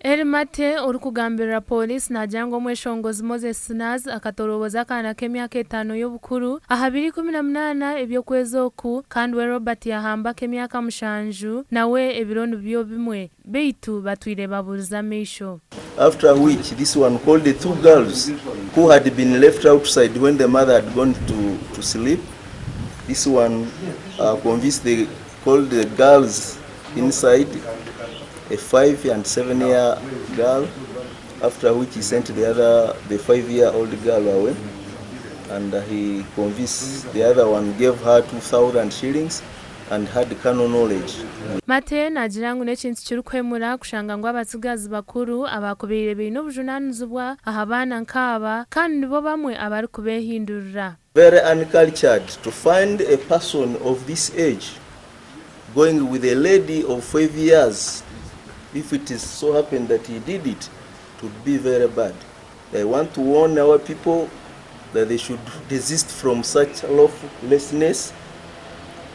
Elly Mate, orikugambirira Pooriisi naagira ngu omweshongozi Moses Sinaz akatoroboza akaana k'emyaka etaano y'obukuru aha biro 18 eby'okwezi oku kandi we Robert Yahamba ak'emyaka mushanju nawe ebiro nibyo bimwe beitu batwire baburize amaisho. After which this one called the two girls who had been left outside when the mother had gone to, to sleep. This one convinced the, called the girls inside, a 5 and 7 year girl, after which he sent the other, the 5-year-old girl away. And he convinced the other one, gave her 2,000 shillings and had carnal knowledge. Mate naagira ngu n'ekintu kirikuhemura kushanga ngu abatsigazi bakuru abakubaire baine obujunaanizibwa aha baana nk'aba kandi nibo bamwe abarikubeehindurira. Very uncultured to find a person of this age going with a lady of 5 years. If it is so happened that he did it, it would be very bad. I want to warn our people that they should desist from such lawlessness,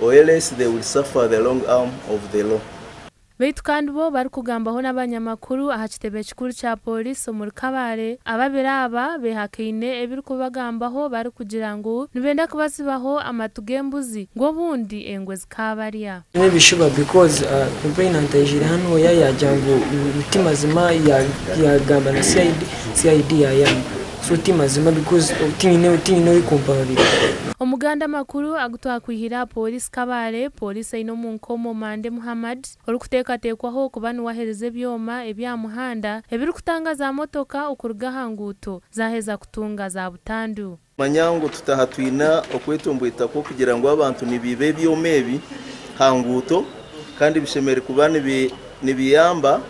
or else they will suffer the long arm of the law. Beitu kandi bo barikugambaho n'abanyamakuru aha kitebe kikuru kya pooriisi omuri Kabale, ababiri aba beehakaine ebirikubagambaho barikugira ngu nibenda kubatsibaho amatu g'embuzi ngu obundi engwe zikaabarya. N'ebishuba because complainant aijire hanu oya yagira ngu ti mazima, yagamba na CID, CID yayamba. So ti mazima because tinyine orikumpabira. Omuganda amakuru agu twakwihire aha pooriisi Kabale, pooriisi eine omu nkomo Mande Muhammad orikuteekateekwaho kuba niwe aheereza ebyoma eby'aha muhanda ebirikutanga za motoka okuruga aha nguuto zaaheza kutunga za butandu. Manya ngu tutaha twina okwetombweta kw'okugira ngu abantu nibiiba ebyoma ebi ha nguuto kandi bishemereire kuba nibiyamba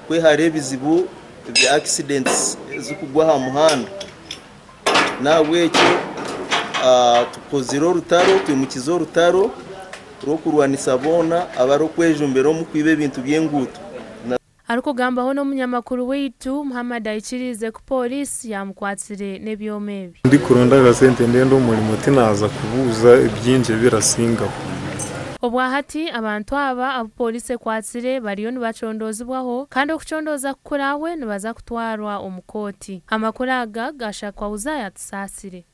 kwehara ebizibu bya accidents ezikugwa aha muhanda. Nahabwekyo tukozire orutaro, twimukize orutaro rw'okurwanisa boona abarikwejumbira omu kwiba ebintu by'enguuto. Arikugambaho n'omunyamakuru waitu, Muhammad aikiriize ku pooriisi yamukwatsire n'ebyoma ebi. Ndikuronda akasente ndenda omurimo, tinaza kubuuza ebingi ebirasingaho. Obwahati abantu aba abu pooriisi ekwatsire bariyo nibacondozibwaho kandi okucondooza kukurahwe nibaza kutwarwa omu kooti. Amakuru aga gashakwa Uzaya Tusaasire.